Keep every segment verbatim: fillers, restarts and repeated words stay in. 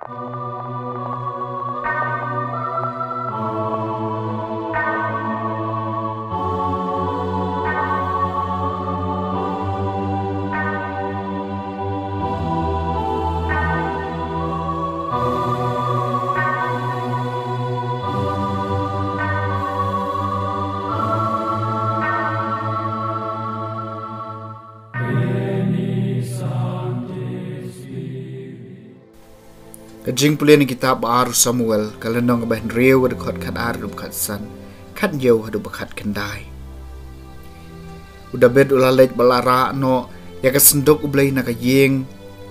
Ka jingpule na kitab ba ar u Samuel, ka lynnong ba hynriew, ka dkhot khat ar haduh khat san, khat hynñiew haduh ba khat khyndai. U David u la leit ba la rah noh ïa ka synduk U Blei na ka ïing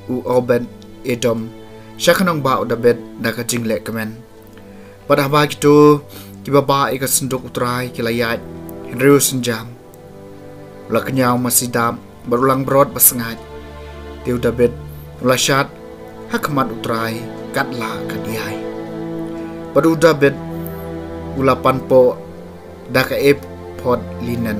u Obed Edom sha ka nongbah u David da ka jingleh kmen. Bad haba kito kiba bah ïa ka synduk U Trai ki la ïaid hynriew synjam, u la kñiaw masi dap bad u langbrot ba sngaid. Te u David u la shad ha khmat U Trai kat la kat ïai. Bad u David u la panpoh da ka ephod linen.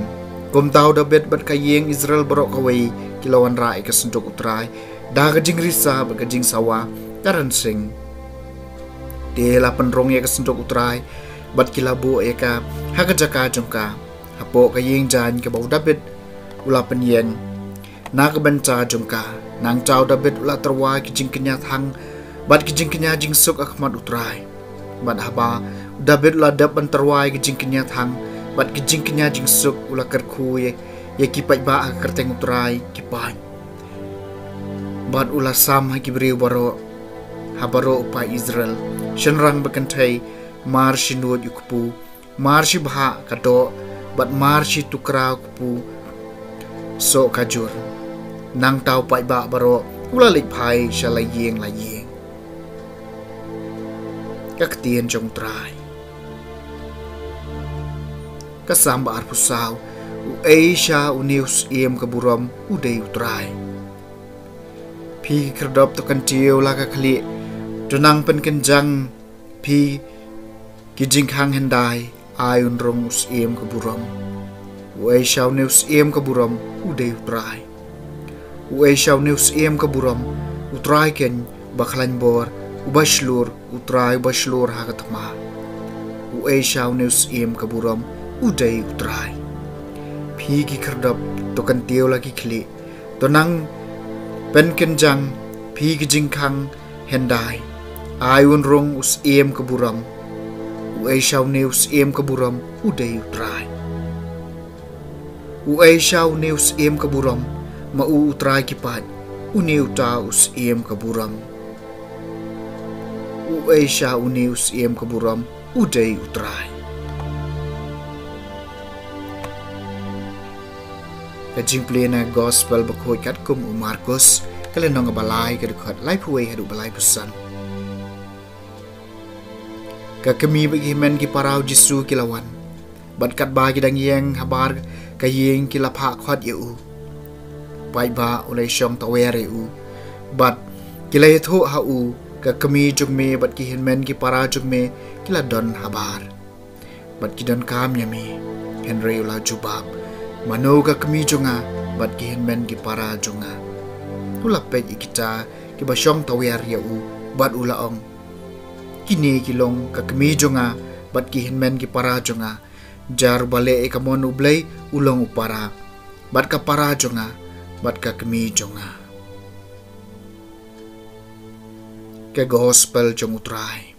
Kumta u David bad ka ïing Israel baroh kawei ki la wanrah ïa ka synduk U Trai da ka jingrisa bad ka jingsawa ka rynsieng. Te la pynrung ïa ka synduk U Trai bad ki la buh ïa ka ha ka jaka jong ka hapoh ka ïing jaiñ kaba u David u la pynïeng na ka bynta jong ka. Nangta u David u la tyrwa ki jingkñia thang bad ki jingkñia jingsuk ha khmat U Trai. Bad haba u David u la dep ban tyrwa ïa ki jingkñia thang bad ki jingkñia jingsuk, u la kyrkhu ïa, ïa ki paidbah ha ka kyrteng U Trai ki paid. Bad u la sam ha ki briew baroh, ha baroh u paid Israel, shynrang bad kynthei, mar shi nuid u kpu, mar shi bhah ka doh, bad mar shi tukra u kpu soh kajur. Nangta u paidbah baroh u la leit phai sha la ïing la ïing. Ka ktien jong U Trai. Ka Salm ba arphew saw. Uei sha une u syiem ka burom? U dei U Trai. Phi ki khyrdop, to kyntiew la ka khlieh, to nang pynkynjang phi ki jingkhang hyndai, ai un rung u syiem ka burom. Uei sha une u syiem ka burom? U dei U Trai. Uei sha une u syiem ka burom? U Trai keiñ, uba khlaiñ bor, uba shlur, U Trai uba shlur ha ka thma. Uei sha une u syiem ka burom? U dei U Trai. Phi ki khyrdop, to kyntiew la ki khlieh, to nang pynkynjang phi ki jingkhang hyndai, ai un rung u syiem ka burom. Uei sha une u syiem ka burom? U dei U Trai. Uei sha une u syiem ka burom? Ma u U Trai ki paid, une uta u syiem ka burom. Uei sha une u syiem ka burom? U dei U Trai. Ka jingpule na Gospel bakhuid katkum u Markus, ka lynnong ba lai, ka dkhot laiphew wei haduh ba laiphew san. Ka kmie bad ki hynmen ki para u Jisu ki la wan, bad katba ki dang ïeng habar ka ïing ki la phah khot ïa u. Paidbah u la ïashong tawiar ïa u, bad ki la ïathuh ha u. Ka kmie jong me bad ki hynmen ki para jong me ki la don habar, bad ki donkam ïa me. Hynrei u la jubab, mano ka kmie jong nga bad ki hynmen ki para jong nga? U la peit ïa kita kiba shong tawiar ïa u, bad u la ong, kine ki long ka kmie jong nga bad ki hynmen ki para jong nga. Jar uba leh ïa ka mon U Blei u long u para, bad ka para jong nga bad ka kmie jong nga. Ka Gospel jong U Trai.